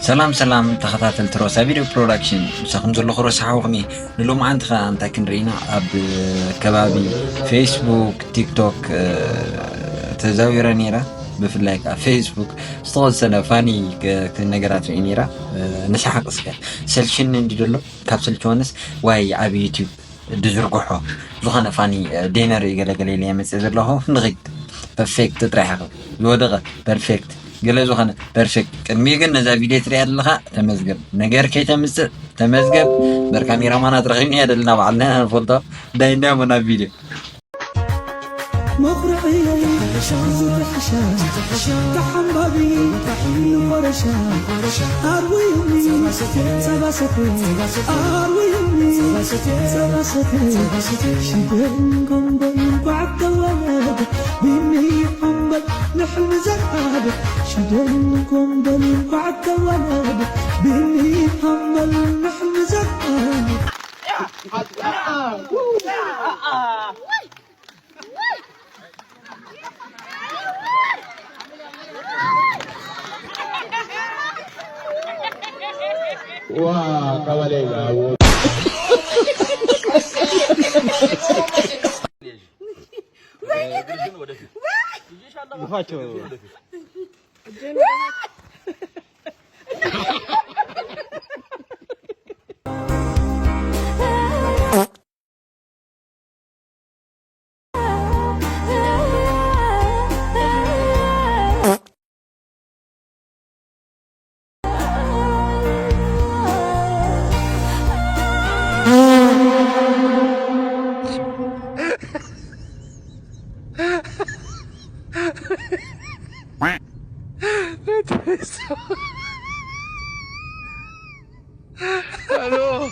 ሰላም ሰላም ተኸታተልቲ ሮሳ ቪድዮ ፕሮዳክሽን፣ ምሳኹም ዘለኹ ሮሳ ሓውኹም እየ። ንሎማዓንቲ ኸኣ እንታይ ክንርኢ ኢና? ኣብ ከባቢ ፌስቡክ፣ ቲክቶክ፣ እ፣ ተዛዊረ ነይረ። ብፍላይ ከኣ ፌስቡክ ዝተወሰነ ፋኒ ክ-፣ ክ-፣ ነገራት ርኢ ነይረ። እ፣ ንሰሓቕ እስከ። ሰልችኒ እንዲ ደሎ፣ ካብ ሰልችወንስ ዋይ ኣብ ዩቲዩብ ድዝርግሖ ዝኾነ ፋኒ፣ እ፣ ደይነርኢ ገለ ገለ ኢለ እየ መጽእ ዘለኹ። ንኺድ ፐርፌክት ጥራሕ ኢኻ ዝወደቐ ፐርፌክት ገለ ዝኾነ ፐርፌክት። ቅድሚኡ ግን ነዛ ቪድዮ ትሪኣ ኣለኻ ተመዝገብ። ነገር ከይተምጽእ ተመዝገብ። በር ካሜራማናት ረኺብና እያ ደልና ባዕልና ኢና ንፈልጦ። ዳይ እንዳ እሞ ናብ ቪድዮ። መኹርዕየይ ሻንዙ ተሕሻ ተሓምባቢ ንኾረሻ ኣርውዩኒ ጸባሰተ ኣርውዩኒ ጸባሰተ ሽደን ጎንበን ኳዕ ተወለድ ቢኒ ሓምበል ንሕልሚ ዘርኣድ ሽደን ጎንበን ኳዕ ተወለድ ቢኒ ሓምበል ንሕልሚ ዘርኣድ Alô?